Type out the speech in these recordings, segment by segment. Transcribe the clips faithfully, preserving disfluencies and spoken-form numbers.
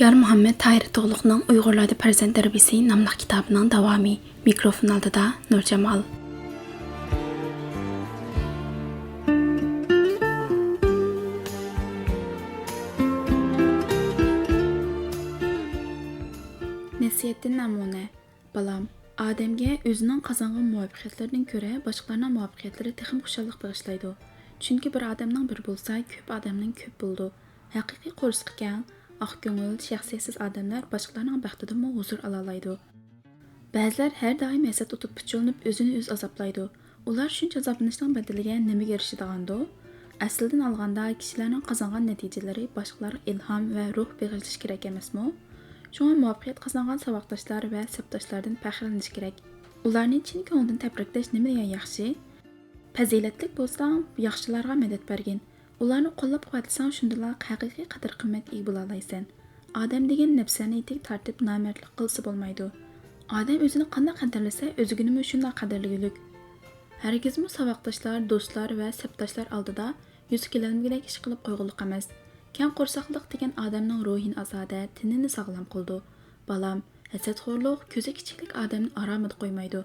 يار مۇھەممەد تاھىر تۇغلۇقنىڭ ئۇيغۇرلاردا پەرزەنت تەربىيىسى ناملىق كىتابىنىڭ داۋامى. مىكروفون ئالدىدا نۇرجامال. نەسىھەتتىن نەمۇنە. بالام، ئادەمگە ئۆزىنىڭ قازانغان مۇۋەپپەقىيەتلىرىدىن كۆرە باشقىلارنىڭ مۇۋەپپەقىيەتلىرى تېخىمۇ خۇشاللىق بېغىشلايدۇ. چۈنكى بىر ئادەمنىڭ بىر بولسا، كۆپ ئادەمنىڭ كۆپ بولىدۇ. ھەقىقىي قورسىقى كەڭ، ئاق كۆڭۈل، شەخسىيەتسىز ئادەملەر باشقىلارنىڭ بەختىدىنمۇ ھۇزۇر ئالالايدۇ. بەزىلەر ھەر دائىم ھەسەت ئوتىدا پۇچۇلىنىپ، ئۆزىنى ئۆزى ئازابلايدۇ. ئۇلار شۇنچە ئازابلىنىشنىڭ بەدىلىگە نېمىگە ئېرىشىدىغاندۇ؟ ئەسلىدىن ئالغاندا، كىشىلەرنىڭ قازانغان نەتىجىلىرى باشقىلارغا ئىلھام ۋە روھ بېغىشلىشى كېرەك ئەمەسمۇ؟ شۇڭا مۇۋەپپەقىيەت قازانغان ساۋاقداشلار ۋە سەپداشلاردىن پەخىرلىنىش كېرەك. ئۇلارنى چىن كۆڭۈلدىن تەبرىكلەش نېمە دېگەن ياخشى! پەزىلەتلىك بولساڭ، ياخشىلارغا مەدەت بەرگىن. ئۇلارنى قوللاپ-قۇۋۋەتلىسەڭ، شۇندىلا ھەقىقىي قەدىر-قىممەتكە ئىگە بولالايسەن. ئادەم دېگەن نەپسانىيىتىگە تارتىپ نامەردلىك قىلسا بولمايدۇ. ئادەم ئۆزىنى قانداق قەدىرلىسە، ئۆزىگىنىمۇ شۇنداق قەدىرلىگۈلۈك. ھەرگىزمۇ ساۋاقداشلار، دوستلار ۋە سەپداشلار ئالدىدا يۈزى كېلەلمىگۈدەك ئىش قىلىپ قويغۇلۇق ئەمەس. كەڭ قورساقلىق دېگەن ئادەمنىڭ روھىنى ئازادە، تېنىنى ساغلام قىلىدۇ. بالام، ھەسەتخورلۇق كۆزى كىچىكلىك ئادەمنى ئارامىدا قويمايدۇ.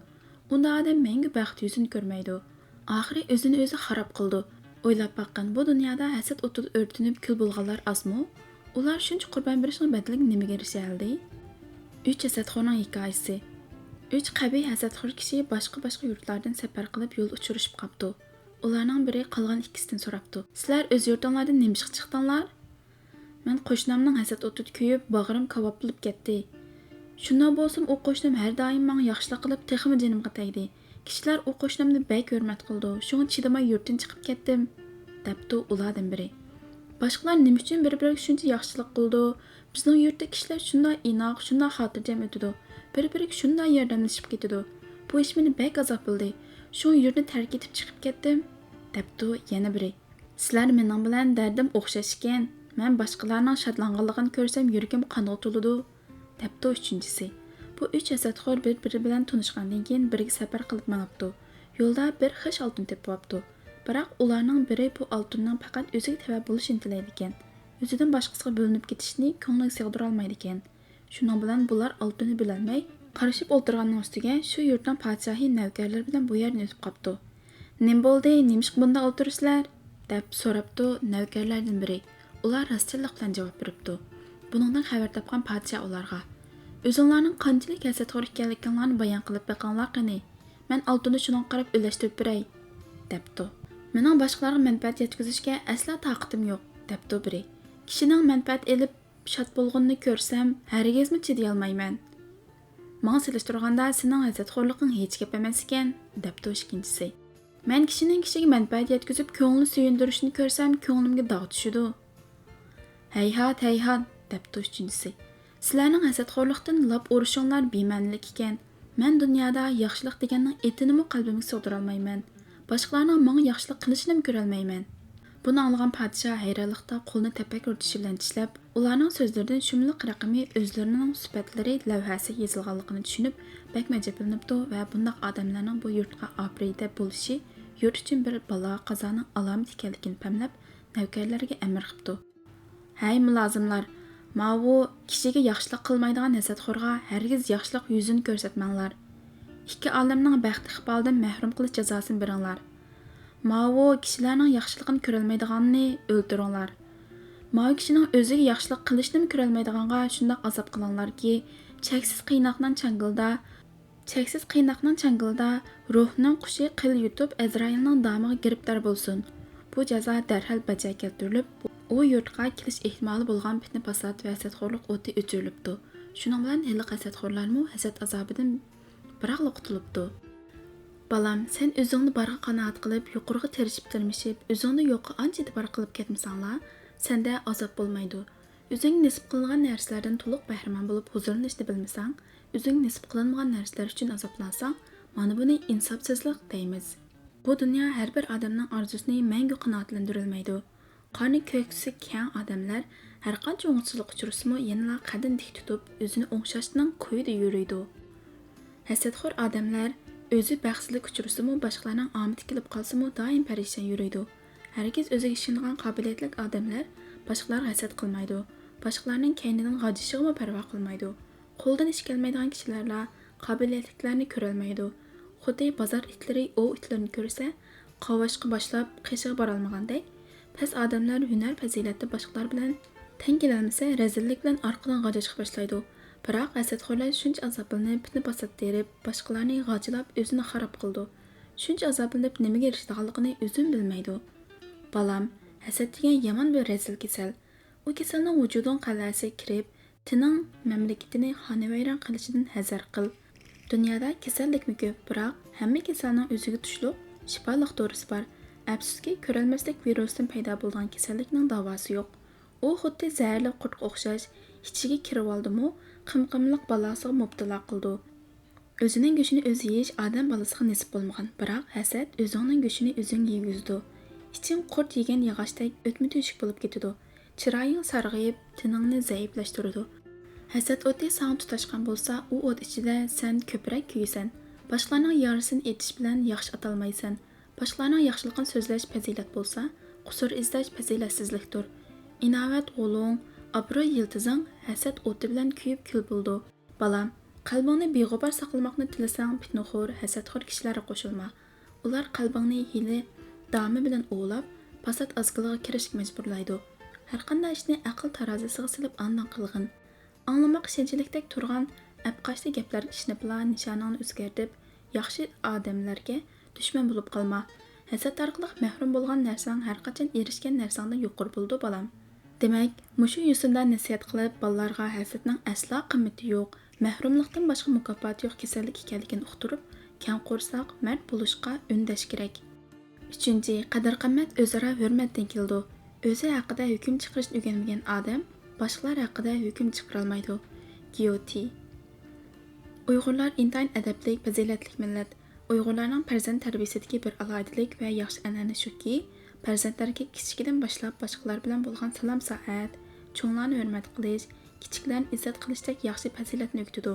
ئۇنداق ئادەم مەڭگۈ بەخت يۈزىنى كۆرمەيدۇ. ئاخىرى ئۆزىنى ئۆزى خاراب قىلىدۇ. ئويلاپ باققىن، بۇ دۇنيادا ھەسەت ئوتىدا ئۆرتىنىپ كۈل بولغانلار ئازمۇ؟ ئۇلار شۇنچە قۇربان بېرىشنىڭ بەدىلىگە نېمىگە ئېرىشەلدى؟ ئۈچ ھەسەتخورنىڭ ھېكايىسى. ئۈچ قەبىھ ھەسەتخور كىشى باشقا-باشقا يۇرتلاردىن سەپەر قىلىپ يولدا ئۇچرىشىپ قاپتۇ. ئۇلارنىڭ بىرى قالغان ئىككىسىدىن سوراپتۇ، سىلەر ئۆز يۇرتۇڭلاردىن نېمىشقا چىقتىڭلار؟ مەن قوشنامنىڭ ھەسەت ئوتىدا كۆيۈپ، باغرىم كاۋاپ بولۇپ كەتتى. شۇنداق بولسىمۇ، ئۇ قوشنام ھەر دائىم ماڭا ياخشىلىق قىلىپ، تېخىمۇ جېنىمغا تەگدى. كىشىلەر ئۇ قوشنامنى بەك ھۆرمەت قىلىدۇ، شۇڭا چىدىماي يۇرتتىن چىقىپ كەتتىم، دەپتۇ ئۇلاردىن بىرى. باشقىلار نېمە ئۈچۈن بىر-بىرىگە شۇنچە ياخشىلىق قىلىدۇ؟ بىزنىڭ يۇرتتا كىشىلەر شۇنداق ئىناق، شۇنداق خاتىرجەم ئۆتىدۇ، بىر-بىرىگە شۇنداق ياردەملىشىپ كېتىدۇ. بۇ ئىش مېنى بەك ئازابلىدى. شۇڭا يۇرتنى تەرك ئېتىپ چىقىپ كەتتىم، دەپتۇ يەنە بىرى. سىلەر مېنىڭ بىلەن دەردىم ئوخشاش ئىكەن. مەن باشقىلارنىڭ شادلانغانلىقىنى كۆرسەم، يۈرىكىم قانغا تولىدۇ، دەپتۇ ئۈچىنچىسى. بۇ ئۈچ ھەسەتخور بىر-بىرى بىلەن تونۇشقاندىن كېيىن، بىرگە سەپەر قىلىپ مېڭىپتۇ. يولدا بىر خىش ئالتۇن تېپىۋاپتۇ. بىراق ئۇلارنىڭ بىرى بۇ ئالتۇننىڭ پەقەت ئۆزىگە تەۋە بولۇشىنى تىلەيدىكەن. ئۆزىدىن باشقىسىغا بۆلۈنۈپ كېتىشىنى كۆڭلىگە سىغدۇرالمايدىكەن. شۇنىڭ بىلەن بۇلار ئالتۇننى بۆلەلمەي، قارىشىپ ئولتۇرغاننىڭ ئۈستىگە شۇ يۇرتنىڭ پادىشاھى نەۋكەرلىرى بىلەن بۇ يەردىن ئۆتۈپ قاپتۇ. نېمە بولدى؟ نېمىشقا بۇنداق ئولتۇرىسىلەر؟ دەپ سوراپتۇ نەۋكەرلەردىن بىرى. ئۇلار راستچىللىق بىلەن جاۋاب بېرىپتۇ. بۇنىڭدىن خەۋەر تاپقان پادىشاھ ئۇلارغا، ئۆزۈڭلارنىڭ قانچىلىك ھەسەتخور ئىكەنلىكىڭلارنى بايان قىلىپ بېقىڭلار قېنى. مەن ئالتۇننى شۇنىڭغا قاراپ ئۆلەشتۈرۈپ بېرەي، دەپتۇ. مېنىڭ باشقىلارغا مەنپەئەت يەتكۈزۈشكە ئەسلا تاقىتىم يوق، دەپتۇ بىرى. كىشىنىڭ مەنپەئەت ئېلىپ شاد بولغىنىنى كۆرسەم، ھەرگىزمۇ چىدىيالمايمەن. ماڭا سېلىشتۇرغاندا سېنىڭ ھەسەتخورلۇقۇڭ ھېچ گەپ ئەمەس ئىكەن، دەپتۇ ئىككىنچىسى. مەن كىشىنىڭ كىشىگە مەنپەئەت يەتكۈزۈپ، كۆڭلىنى سۆيۈندۈرۈشىنى كۆرسەم، كۆڭلۈمگە داغ چۈشىدۇ. ھەيھات، ھەيھات، دەپتۇ ئۈچىنچىسى. سىلەرنىڭ ھەسەتخورلۇقتىن لاپ ئۇرۇشۇڭلار بىمەنىلىك ئىكەن. مەن دۇنيادا ياخشىلىق دېگەننىڭ ئېتىنىمۇ قەلبىمگە سىغدۇرالمايمەن. باشقىلارنىڭ ماڭا ياخشىلىق قىلىشىنىمۇ كۆرەلمەيمەن. بۇنى ئاڭلىغان پادىشاھ ھەيرانلىقتا قولىنى تەپەككۇر چىشى بىلەن چىشلەپ، ئۇلارنىڭ سۆزلىرىدىن شۇملۇق رەقىمى ئۆزلىرىنىڭ سۈپەتلىرى لەۋھەسىگە يېزىلغانلىقىنى چۈشىنىپ، بەكمۇ ئەجەبلىنىپتۇ ۋە بۇنداق ئادەملەرنىڭ بۇ يۇرتقا ئاپىرىدە بولۇشى يۇرت ئۈچۈن بىر بالا قازانىڭ ئالامىتى ئىكەنلىكىنى پەملەپ، نەۋكەرلەرگە ئەمىر قىپتۇ. ھەي مۇلازىملار، ماۋۇ كىشىگە ياخشىلىق قىلمايدىغان ھەسەتخورغا ھەرگىز ياخشىلىق يۈزىنى كۆرسەتمەڭلار. ئىككى ئالەمنىڭ بەخت ئىقبالىدىن مەھرۇم قىلىش جازاسىنى بېرىڭلار. ماۋۇ كىشىلەرنىڭ ياخشىلىقىنى كۆرەلمەيدىغاننى ئۆلتۈرۈڭلار. ماۋۇ كىشىنىڭ ئۆزىگە ياخشىلىق قىلىشنىمۇ كۆرەلمەيدىغانغا شۇنداق ئازاب قىلىڭلاركى، چەكسىز قىيناقنىڭ چاڭگىلىدا، چەكسىز قىيناقنىڭ چاڭگىلىدا روھنىڭ قۇشى قىل يۇتۇپ، ئەزرائىلنىڭ دامىغا گىرىپتار بولسۇن. بۇ جازا دەرھال بەجا كەلتۈرۈلۈپ، ئۇ يۇرتقا كېلىش ئېھتىمالى بولغان پىتنە-پاسات ۋە ھەسەتخورلۇق ئوتى ئۆچۈرۈلۈپتۇ. شۇنىڭ بىلەن ھېلىقى ھەسەتخورلارمۇ ھەسەت ئازابىدىن بىراقلا قۇتۇلۇپتۇ. بالام، سەن ئۆزۈڭنى بارغا قانائەت قىلىپ، يۇقىرىغا تىرىشىپ-تىرمىشىپ، ئۆزۈڭنى يوققا ئانچە ئېتىبار قىلىپ كەتمىسەڭلا، سەندە ئازاب بولمايدۇ. ئۆزۈڭگە نېسىپ قىلىنغان نەرسىلەردىن تولۇق بەھرىمەن بولۇپ ھۇزۇرلىنىشنى بىلمىسەڭ، ئۆزۈڭگە نېسىپ قىلىنمىغان نەرسىلەر ئۈچۈن ئازابلانساڭ، مانا بۇنى ئىنساپسىزلىق دەيمىز. بۇ دۇنيا ھەر بىر ئادەمنىڭ ئارزۇسىنى مەڭگۈ قانائەتلەندۈرەلمەيدۇ. قارنى كۆكسى كەڭ ئادەملەر ھەرقانچە ئوڭۇشسىزلىق ئۇچرىسىمۇ، يەنىلا قەددىنى تىك تۇتۇپ، ئۆزىنى ئوڭشاشنىڭ كويىدا يۈرىدۇ. ھەسەتخور ئادەملەر ئۆزى بەختسىزلىككە ئۇچرىسىمۇ، باشقىلارنىڭ ئامىتى كېلىپ قالسىمۇ، دائىم پەرىشان يۈرىدۇ. ھەرگىز ئۆزىگە ئىشىنىدىغان قابىلىيەتلىك ئادەملەر باشقىلارغا ھەسەت قىلمايدۇ. باشقىلارنىڭ كەينىدىن غاجىشىغىمۇ پەرۋا قىلمايدۇ. قولىدىن ئىش كەلمەيدىغان كىشىلەرلا قابىلىيەتلىكلەرنى كۆرەلمەيدۇ. خۇددى بازار ئىتلىرى ئوۋ ئىتلىرىنى كۆرسە، قاۋاشقا باشلاپ قېشىغا بارالمىغاندەك، پەس ئادەملەر ھۈنەر-پەزىلەتتە باشقىلار بىلەن تەڭ كېلەلمىسە، رەزىللىك بىلەن ئارقىدىن غاجاشقا باشلايدۇ. بىراق ھەسەتخورلار شۇنچە ئازابلىنىپ، پىتنە-پاسات تېرىپ، باشقىلارنى غاجىلاپ، ئۆزىنى خاراب قىلىدۇ. شۇنچە ئازابلىنىپ نېمىگە ئېرىشىدىغانلىقىنى ئۆزىمۇ بىلمەيدۇ. بالام، ھەسەت دېگەن يامان بىر رەزىل كېسەل. ئۇ كېسەلنىڭ ۋۇجۇدۇڭ قەلئەسىگە كىرىپ، تېنىڭ مەملىكىتىنى خانىۋەيران قىلىشىدىن ھەزەر قىل. دۇنيادا كېسەللىكمۇ كۆپ، بىراق ھەممە كېسەلنىڭ ئۆزىگە تۇشلۇق شىپالىق دورىسى بار. ئەپسۇسكى، كۆرەلمەسلىك ۋىرۇسىدىن پەيدا بولىدىغان كېسەللىكنىڭ داۋاسى يوق. ئۇ خۇددى زەھەرلىك قۇرتقا ئوخشاش، ئىچىگە كىرىۋالدىمۇ، قىمقىملىق بالاسىغا مۇپتىلا قىلىدۇ. ئۆزىنىڭ گۆشىنى ئۆزى يېيىش ئادەم بالىسىغا نېسىپ بولمىغان، بىراق ھەسەت ئۆزۈڭنىڭ گۆشىنى ئۆزۈڭ يېگۈزىدۇ. ئىچىڭ قۇرت يېگەن ياغاچتەك ئۆتمە تۆشۈك بولۇپ كېتىدۇ. چىرايىڭ سارغىيىپ، تېنىڭنى زەئىپلەشتۈرىدۇ. ھەسەت ئوتى ساڭا تۇتاشقان بولسا، ئۇ ئوت ئىچىدە سەن كۆپرەك كۆيىسەن. باشقىلارنىڭ يارىسىنى ئېتىش بىلەن ياخشى ئاتالمايسەن. باشقىلارنىڭ ياخشىلىقىنى سۆزلەش پەزىلەت بولسا، قۇسۇر ئىزدەش پەزىلەتسىزلىكتۇر. ئىناۋەت غولۇڭ، ئابرۇي يىلتىزىڭ ھەسەت ئوتى بىلەن كۆيۈپ كۈل بولىدۇ. بالام، قەلبىڭنى بىغۇبار ساقلىماقنى تىلىسەڭ، پىتنىخور، ھەسەتخور كىشىلەرگە قوشۇلما. ئۇلار قەلبىڭنى ھىيلە دامى بىلەن ئوۋلاپ، پاسات ئازغىلىغا كىرىشكە مەجبۇرلايدۇ. ھەرقانداق ئىشنى ئەقىل تارازىسىغا سېلىپ ئاندىن قىلغىن. ئاڭلىماق ئىشەنچلىكتەك تۇرغان ئەپقاچتى گەپلەرگە ئىشىنىپلا نىشانىڭنى ئۆزگەرتىپ، ياخشى ئادەملەرگە دۈشمەن بولۇپ قالما. ھەسەت ئارقىلىق مەھرۇم بولغان نەرسەڭ ھەرقاچان ئېرىشكەن نەرسەڭدىن يۇقىرى بولىدۇ، بالام. دېمەك، مۇشۇ يوسۇندا نەسىھەت قىلىپ، بالىلارغا ھەسەتنىڭ ئەسلا قىممىتى يوق، مەھرۇملۇقتىن باشقا مۇكاپاتى يوق كېسەللىك ئىكەنلىكىنى ئۇقتۇرۇپ، كەڭ قورساق، مەرد بولۇشقا ئۈندەش كېرەك. ئۈچىنچى، قەدىر-قىممەت ئۆزئارا ھۆرمەتتىن كېلىدۇ. ئۆزى ھەققىدە ھۆكۈم چىقىرىشنى ئۆگەنمىگەن ئادەم باشقىلار ھەققىدە ھۆكۈم چىقىرالمايدۇ. گيوتى. ئۇيغۇرلار ئىنتايىن ئەدەپلىك، پەزىلەتلىك مىللەت. ئۇيغۇرلارنىڭ پەرزەنت تەربىيىسىدىكى بىر ئالاھىدىلىك ۋە ياخشى ئەنئەنە شۇكى، پەرزەنتلەرگە كىچىكىدىن باشلاپ باشقىلار بىلەن بولغان سالام-سائەت، چوڭلارنى ھۆرمەت قىلىش، كىچىكلەرنى ئىززەت قىلىشتەك ياخشى پەزىلەتنى ئۆگىتىدۇ.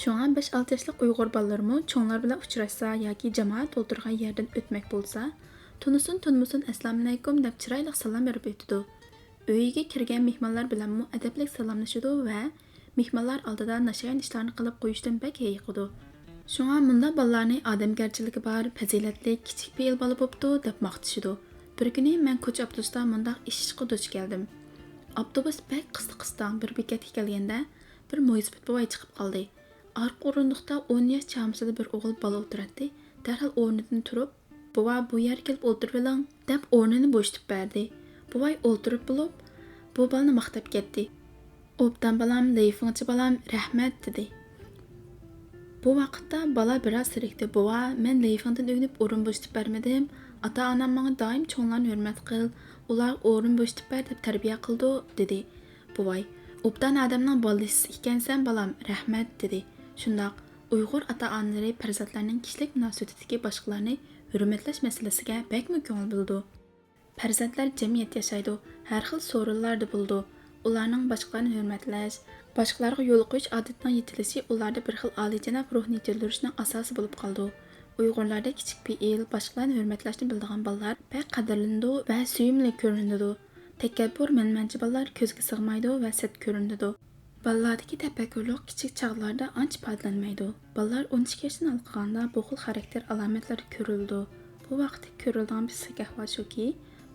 شۇڭا بەش-ئالتە ياشلىق ئۇيغۇر بالىلىرىمۇ چوڭلار بىلەن ئۇچراشسا ياكى جامائەت ئولتۇرغان يەردىن ئۆتمەك بولسا، تونۇسۇن-تونۇمىسۇن «ئەسسالامۇئەلەيكۇم» دەپ چىرايلىق سالام بېرىپ ئۆتىدۇ. ئۆيىگە كىرگەن مېھمانلار بىلەنمۇ ئەدەپلىك سالاملىشىدۇ ۋە مېھمانلار ئالدىدا ناشايان ئىشلارنى قىلىپ قويۇشتىن بەك ھېيىقىدۇ. شۇڭا مۇنداق بالىلارنى ئادەمگەرچىلىكى بار، پەزىلەتلىك، كىچىك پېئىل بالا بوپتۇ دەپ ماختىشىدۇ. بىر كۈنى مەن كوچا ئاپتوبۇستا مۇنداق ئىشىشقا دۇچ كەلدىم. ئاپتوبۇس بەك قىستىق-قىستاڭ بىر بېكەتكە كەلگەندە، بىر مويسىپىت بوۋاي چىقىپ قالدى. ئارقا ئورۇندۇقتا ئون ياش چامىسىدا بىر ئوغۇل بالا ئولتۇراتتى. دەرھال ئورنىدىن تۇرۇپ، «بوۋا، بۇ يەرگە كېلىپ ئولتۇرۇۋېلىڭ» دەپ ئورنىنى بوشىتىپ بەردى. بوۋاي ئولتۇرۇپ بولۇپ، بۇ بالىنى ماختاپ كەتتى. «ئوبدان بالام، لېيفىڭچى بالام، رەھمەت» دېدى. بۇ ۋاقىتتا بالا بىراز زېرىكتى. «بوۋا، مەن لېيفىڭدىن ئۆگىنىپ ئورۇن بوشىتىپ بەرمىدىم. ئاتا-ئانام ماڭا دائىم چوڭلارنى ھۆرمەت قىل، ئۇلارغا ئورۇن بوشىتىپ بەر دەپ تەربىيە قىلىدۇ» دېدى. بوۋاي، «ئوبدان ئادەمنىڭ بالىسى ئىكەنسەن بالام، رەھمەت» دېدى. شۇنداق، ئۇيغۇر ئاتا-ئانىلىرى پەرزەنتلەرنىڭ كىشىلىك مۇناسىۋىتىدىكى باشقىلارنى ھۆرمەتلەش مەسىلىسىگە بەكمۇ كۆڭۈل بۆلىدۇ. پەرزەنتلەر جەمئىيەتتە ياشايدۇ، ھەر خىل سورۇنلاردا بولىدۇ. ئۇلارنىڭ باشقىلارنى ھۆرمەتلەش، باشقىلارغا يول قويۇش ئادىتىنىڭ يېتىلىشى ئۇلاردا بىر خىل ئالىيجاناب روھنى يېتىلدۈرۈشنىڭ ئاساسى بولۇپ قالىدۇ. ئۇيغۇرلاردا كىچىك پېئىل، باشقىلارنى ھۆرمەتلەشنى بىلىدىغان بالىلار بەك قەدىرلىنىدۇ ۋە سۆيۈملۈك كۆرۈنىدۇ. تەكەببۇر، مەنمەنچى بالىلار كۆزگە سىغمايدۇ ۋە سەت كۆرۈنىدۇ. بالىلاردىكى تەپەككۇرلۇق كىچىك چاغلاردا ئانچە ئىپادىلەنمەيدۇ. بالىلار ئون ئىككى ياشتىن ھالقىغاندا بۇ خىل خاراكتېر ئالامەتلىرى كۆرۈلىدۇ. بۇ ۋاقىتتىكى كۆرۈلىدىغان پىسخىك ئەھۋال شۇكى،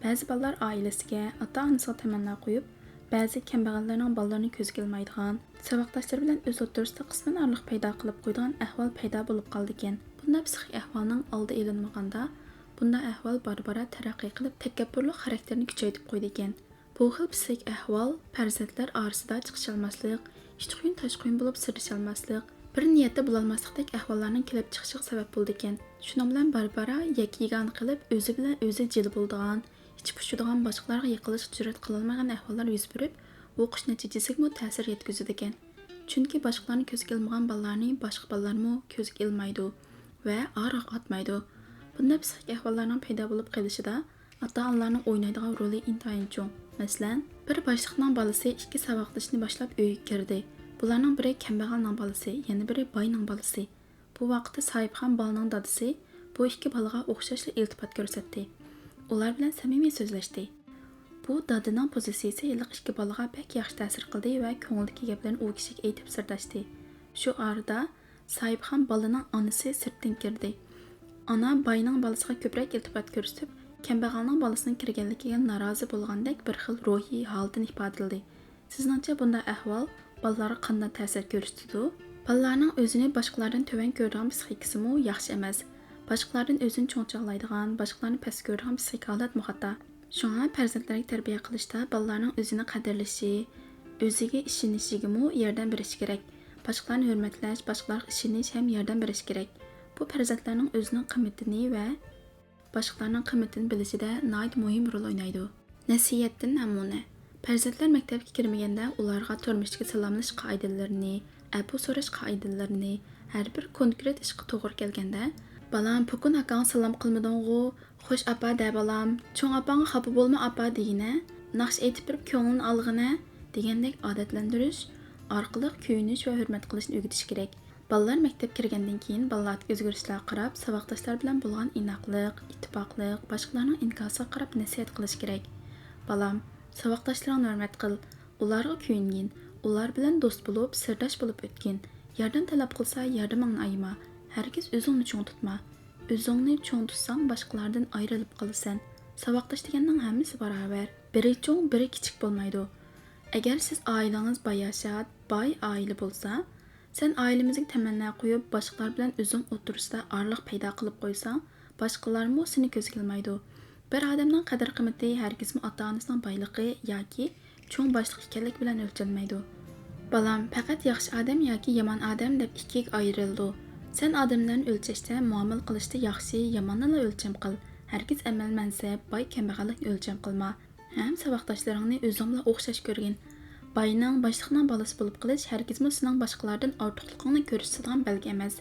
بەزى بالىلار ئائىلىسىگە، ئاتا-ئانىسىغا تەمەننا قويۇپ، بەزى كەمبەغەللەرنىڭ بالىلىرىنى كۆزگە ئىلمايدىغان، ساۋاقداشلىرى بىلەن ئۆز ئوتتۇرىسىدا قىسمەن ئارىلىق پەيدا قىلىپ قويىدىغان ئەھۋال پەيدا بولۇپ قالىدىكەن. بۇنداق پىسخىك ئەھۋالنىڭ ئالدى ئېلىنمىغاندا، بۇنداق ئەھۋال بارا-بارا تەرەققىي قىلىپ، تەكەببۇرلۇق خاراكتېرىنى كۈچەيتىپ قويىدىكەن. بۇ خىل پىسخىك ئەھۋال پەرزەنتلەر ئارىسىدا چىقىشالماسلىق، ئىچ قۇيۇن تاش قۇيۇن بولۇپ سىردىشالماسلىق، بىر نىيەتتە بولالماسلىقتەك ئەھۋاللارنىڭ كېلىپ چىقىشىغا سەۋەب بولىدىكەن. شۇنىڭ بىلەن بارا-بارا يەككە-يېگانە قېلىپ، ئۆزى بىلەن ئۆزى جىلە بولىدىغان، ئىچى پۇشىدىغان، باشقىلارغا يېقىنلىشىشقا جۈرئەت قىلالمايدىغان ئەھۋاللار يۈز بېرىپ، ئوقۇش نەتىجىسىگىمۇ تەسىر يەتكۈزىدىكەن. چۈنكى باشقىلارنى كۆزگە ئىلمىغان بالىلارنى باشقا بالىلارمۇ كۆزگە ئىلمايدۇ ۋە ئارىغا ئاتمايدۇ. بۇنداق پىسخىك ئەھۋاللارنىڭ پەيدا بولۇپ قېلىشىدا ئاتا-ئانىلارنىڭ ئوينايدىغان رولى ئىنتايىن چوڭ. مەسىلەن، بىر باشلىقنىڭ بالىسى ئىككى ساۋاقدىشىنى باشلاپ ئۆيگە كىردى. بۇلارنىڭ بىرى كەمبەغەلنىڭ بالىسى، يەنە بىرى باينىڭ بالىسى. بۇ ۋاقىتتا ساھىبخان بالىنىڭ دادىسى بۇ ئىككى بالىغا ئوخشاشلا ئىلتىپات كۆرسەتتى. ئۇلار بىلەن سەمىمىي سۆزلەشتى. بۇ دادىنىڭ پوزىتسىيىسى ھېلىقى ئىككى بالىغا بەك ياخشى تەسىر قىلدى ۋە كۆڭلىدىكى گەپلىرىنى ئۇ كىشىگە ئېيتىپ سىرداشتى. شۇ ئارىدا ساھىبخان بالىنىڭ ئانىسى سىرتتىن كىردى. ئانا باينىڭ بالىسىغا كۆپرەك ئىلتىپات كۆرسىتىپ، كەمبەغەلنىڭ بالىسىنىڭ كىرگەنلىكىگە نارازى بولغاندەك بىر خىل روھىي ھالىتىنى ئىپادىلىدى. سىزنىڭچە بۇنداق ئەھۋال بالىلارغا قانداق تەسىر كۆرسىتىدۇ؟ بالىلارنىڭ ئۆزىنى باشقىلاردىن تۆۋەن كۆرىدىغان پسىخىكىسىمۇ ياخشى ئەمەس. باشقىلاردىن ئۆزىنى چوڭ چاغلايدىغان، باشقىلارنى پەس كۆرىدىغان پسىخىك ھالەتمۇ خاتا. شۇڭا پەرزەنتلەرگە تەربىيە قىلىشتا بالىلارنىڭ ئۆزىنى قەدىرلىشى، ئۆزىگە ئىشىنىشىگىمۇ ياردەم بېرىش كېرەك. باشقىلارنى ھۆرمەتلەش، باشقىلارغا ئىشىنىش ھەم ياردەم بېرىش كېرەك. بۇ پەرزەنتلەرنىڭ ئۆزىنىڭ قىممىتىنى ۋە باشقىلارنىڭ قىممىتىنى بىلىشىدە ناھايىتى مۇھىم رول ئوينايدۇ. نەسىھەتتىن نەمۇنە. پەرزەنتلەر مەكتەپكە كىرمىگەندە ئۇلارغا تۇرمۇشتىكى سالاملىشىش قائىدىلىرىنى، ئەپۇ سوراش قائىدىلىرىنى، ھەر بىر كونكرېت ئىشقا توغرا كەلگەندە، بالام، پوكۇن ئاكاڭغا سالام قىلمىدىڭغۇ؟ خوش ئاپا دە بالام، چوڭ ئاپاڭغا خاپا بولما ئاپا دېگىنە، ناخشا ئېيتىپ بېرىپ كۆڭلىنى ئالغىنە دېگەندەك ئادەتلەندۈرۈش ئارقىلىق كۆيۈنۈش ۋە ھۆرمەت قىلىشنى ئۆگىتىش كېرەك. بالىلار مەكتەپكە كىرگەندىن كېيىن بالىلاردىكى ئۆزگىرىشلەرگە قاراپ، ساۋاقداشلار بىلەن بولغان ئىناقلىق، ئىتتىپاقلىق، باشقىلارنىڭ ئىنكاسىغا قاراپ نەسىھەت قىلىش كېرەك. بالام، ساۋاقداشلىرىڭنى ھۆرمەت قىل، ئۇلارغا كۆيۈنگىن، ئۇلار بىلەن دوست بولۇپ، سىرداش بولۇپ ئۆتكىن. ياردەم تەلەپ قىلسا، ياردىمىڭنى ئايىما. ھەرگىز ئۆزۈڭنى چوڭ تۇتما. ئۆزۈڭنى چوڭ تۇتساڭ، باشقىلاردىن ئايرىلىپ قالىسەن. ساۋاقداش دېگەننىڭ ھەممىسى باراۋەر. بىرى چوڭ، بىرى كىچىك بولمايدۇ. ئەگەر سىز ئائىلىڭىز باياشات، باي ئائىلە بولسا، سەن ئائىلىمىزگە تەمەننا قويۇپ، باشقىلار بىلەن ئۆزۈڭ ئوتتۇرىسىدا ئارىلىق پەيدا قىلىپ قويساڭ، باشقىلارمۇ سېنى كۆزگە ئىلمايدۇ. بىر ئادەمنىڭ قەدىر-قىممىتى ھەرگىزمۇ ئاتا-ئانىسىنىڭ بايلىقى ياكى چوڭ باشلىق ئىكەنلىكى بىلەن ئۆلچەنمەيدۇ. بالام، پەقەت ياخشى ئادەم ياكى يامان ئادەم دەپ ئىككىگە ئايرىلىدۇ. سەن ئادەملەرنى ئۆلچەشتە، مۇئامىلە قىلىشتا ياخشى، ياماننىلا ئۆلچەم قىل. ھەرگىز ئەمەل-مەنسەپ، باي-كەمبەغەللىكنى ئۆلچەم قىلما. ھەم ساۋاقداشلىرىڭنى ئۆزۈڭ بىلەن ئوخشاش كۆرگىن. باينىڭ، باشلىقنىڭ بالىسى بولۇپ قېلىش ھەرگىزمۇ سېنىڭ باشقىلاردىن ئارتۇقلۇقۇڭنى كۆرسىتىدىغان بەلگە ئەمەس.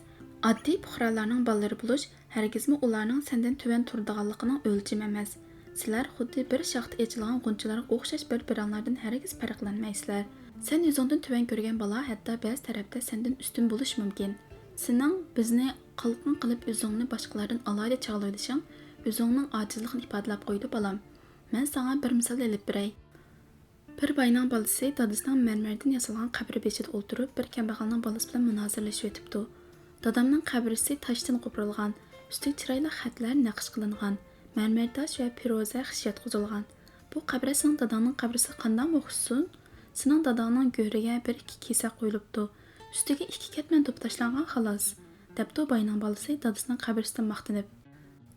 ئاددىي پۇقرالارنىڭ بالىلىرى بولۇش ھەرگىزمۇ ئۇلارنىڭ سەندىن تۆۋەن تۇرىدىغانلىقىنىڭ ئۆلچىمى ئەمەس. سىلەر خۇددى بىر شاختا ئېچىلغان غۇنچىلارغا ئوخشاش بىر-بىرىڭلاردىن ھەرگىز پەرقلەنمەيسىلەر. سەن ئۆزۈڭدىن تۆۋەن كۆرگەن بالا ھەتتا بەزى تەرەپتە سەندىن ئۈستۈن بولۇشى مۇمكىن. سېنىڭ بىزنى قىلقىن قىلىپ ئۆزۈڭنى باشقىلاردىن ئالاھىدە چاغلاۋېلىشىڭ ئۆزۈڭنىڭ ئاجىزلىقىنى ئىپادىلەپ قويىدۇ، بالام. مەن ساڭا بىر مىسال ئېلىپ بېرەي. بىر باينىڭ بالىسى دادىسىنىڭ مەرمەردىن ياسالغان قەبرە بېشىدا ئولتۇرۇپ، بىر كەمبەغەلنىڭ بالىسى بىلەن مۇنازىرىلىشىۋېتىپتۇ. دادامنىڭ قەبرىسى تاشتىن قوپۇرۇلغان، ئۈستىگە چىرايلىق خەتلەر نەقىش قىلىنغان، مەرمەر تاش ۋە پىروزە خىش ياتقۇزۇلغان. بۇ قەبرە سېنىڭ داداڭنىڭ قەبرىسىگە قانداقمۇ ئوخشىسۇن؟ سېنىڭ داداڭنىڭ گۆرىگە بىر ئىككى كېسەك قويۇلۇپتۇ. ئۈستىگە ئىككى كەتمەن توپا تاشلانغان، خالاس، دەپتۇ باينىڭ بالىسى دادىسىنىڭ قەبرىسىدىن ماختىنىپ.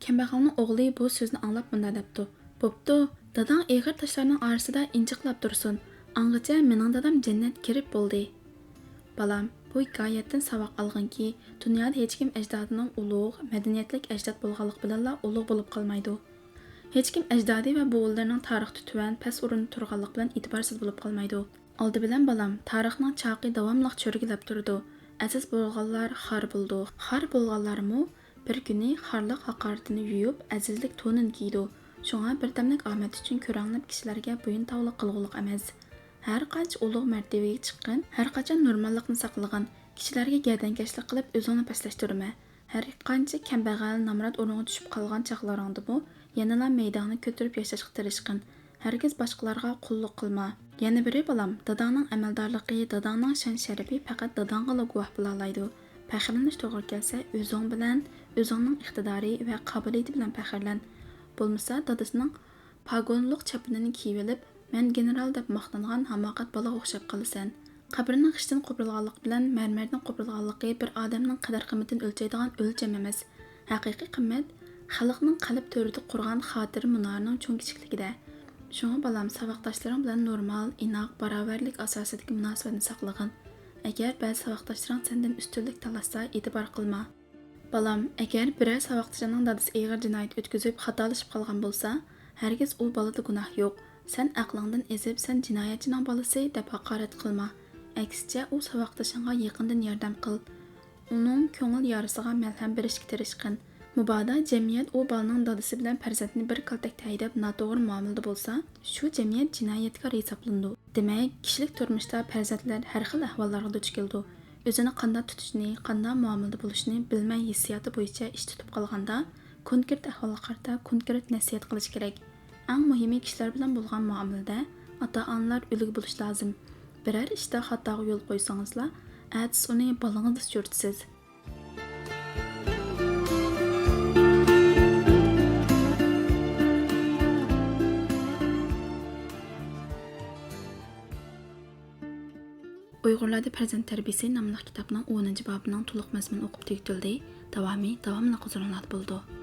كەمبەغەلنىڭ ئوغلى بۇ سۆزنى ئاڭلاپ مۇنداق دەپتۇ، بوپتۇ، داداڭ ئېغىر تاشلارنىڭ ئارىسىدا ئىنچىقلاپ تۇرسۇن، ئاڭغىچە مېنىڭ دادام جەننەتكە كىرىپ بولدى. بالام، بۇ ھېكايەتتىن ساۋاق ئالغىنكى، دۇنيادا ھېچكىم ئەجدادىنىڭ ئۇلۇغ، مەدەنىيەتلىك ئەجداد بولغانلىقى بىلەنلا ئۇلۇغ بولۇپ قالمايدۇ. ھېچكىم ئەجدادى ۋە بوۋىلىرىنىڭ تارىختا تۆۋەن، پەس ئورۇندا تۇرغانلىقى بىلەن ئېتىبارسىز بولۇپ قالمايدۇ. ئالدى بىلەن بالام، تارىخنىڭ چاقى داۋاملىق چۆرگىلەپ تۇرىدۇ. ئەزىز بولغانلار خار بولىدۇ. خار بولغانلارمۇ بىر كۈنى خارلىق ھاقارىتىنى يۇيۇپ، ئەزىزلىك تونىنى كىيىدۇ. شۇڭا بىردەملىك ئامەت ئۈچۈن كۆرەڭلەپ كىشىلەرگە بويۇن تاۋلىق قىلغۇلۇق ئەمەس. ھەر قانچە ئۇلۇغ مەرتىۋىگە چىققىن، ھەر قاچان نورماللىقنى ساقلىغىن، كىشىلەرگە گەدەنكەشلىك قىلىپ ئۆزۈڭنى پەسلەشتۈرمە. ھەر قانچە كەمبەغەل، نامرات ئورۇنغا چۈشۈپ قالغان چاغلىرىڭدىمۇ يەنىلا مەيدەڭنى كۆتۈرۈپ ياشاشقا تىرىشقىن. ھەرگىز باشقىلارغا قۇللۇق قىلما. يەنە بىرى، بالام، داداڭنىڭ ئەمەلدارلىقى، داداڭنىڭ شان-شەرىپى پەقەت داداڭغىلا گۇۋاھ بولالايدۇ. پەخىرلىنىش توغرا كەلسە، ئۆزۈڭ بىلەن، ئۆزۈڭنىڭ ئىقتىدارى ۋە قابىلىيىتى بىلەن پەخىرلەن. بولمىسا، دادىسىنىڭ پاگونلۇق چاپىنىنى كىيىۋېلىپ، مەن گېنېرال دەپ ماختانغان ھاماقەت بالىغا ئوخشاپ قالىسەن. قەبرىنىڭ خىشتىن قوپۇرۇلغانلىقى بىلەن مەرمەردىن قوپۇرۇلغانلىقى بىر ئادەمنىڭ قەدىر-قىممىتىنى ئۆلچەيدىغان ئۆلچەم ئەمەس. ھەقىقىي قىممەت خەلقنىڭ قەلب تۆرىدە قۇرغان خاتىرە مۇنارىنىڭ چوڭ-كىچىكلىكىدە. شۇڭا بالام، ساۋاقداشلىرىڭ بىلەن نورمال، ئىناق، باراۋەرلىك ئاساسىدىكى مۇناسىۋەتنى ساقلىغىن. ئەگەر بەزى ساۋاقداشلىرىڭ سەندىن ئۈستۈنلۈك تالاشسا، ئېتىبار قىلما. بالام، ئەگەر بىرەر ساۋاقدىشىڭنىڭ دادىسى ئېغىر جىنايەت ئۆتكۈزۈپ خاتالىشىپ قالغان بولسا، ھەرگىز ئۇ بالىدا گۇناھ يوق، سەن ئەقلىڭدىن ئېزىپ، سەن جىنايەتچىنىڭ بالىسى دەپ ھاقارەت قىلما. ئەكسىچە، ئۇ ساۋاقدىشىڭغا يېقىندىن ياردەم قىل. ئۇنىڭ كۆڭۈل يارىسىغا مەلھەم بېرىشكە تىرىشقىن. مۇبادا جەمئىيەت ئۇ بالىنىڭ دادىسى بىلەن پەرزەنتىنى بىر كالتەكتە ھەيدەپ، ناتوغرا مۇئامىلىدە بولسا، شۇ جەمئىيەت جىنايەتكار ھېسابلىنىدۇ. دېمەك، كىشىلىك تۇرمۇشتا پەرزەنتلەر ھەر خىل ئەھۋاللارغا دۇچ كېلىدۇ. ئۆزىنى قانداق تۇتۇشنى، قانداق مۇئامىلىدە بولۇشنى بىلمەي، ھېسسىياتى بويىچە ئىش تۇتۇپ قالغاندا، كونكرېت ئەھۋالغا قارىتا كونكرېت نەسىھەت قىلىش كېرەك. ئەڭ مۇھىمى، كىشىلەر بىلەن بولغان مۇئامىلىدە ئاتا-ئانىلار ئۈلگە بولۇش لازىم. بىرەر ئىشتا خاتاغا يول قويسىڭىزلا، ئەتىسى ئۇنى بالىڭىزدا ئۇچرىتىسىز. ئۇيغۇرلاردا پەرزەنت تەربىيىسى ناملىق كىتابنىڭ ئونىنچى بابىنىڭ تولۇق مەزمۇنى ئوقۇپ تۈگىتىلدى. داۋامى داۋاملىق ھۇزۇرۇڭلاردا بولىدۇ.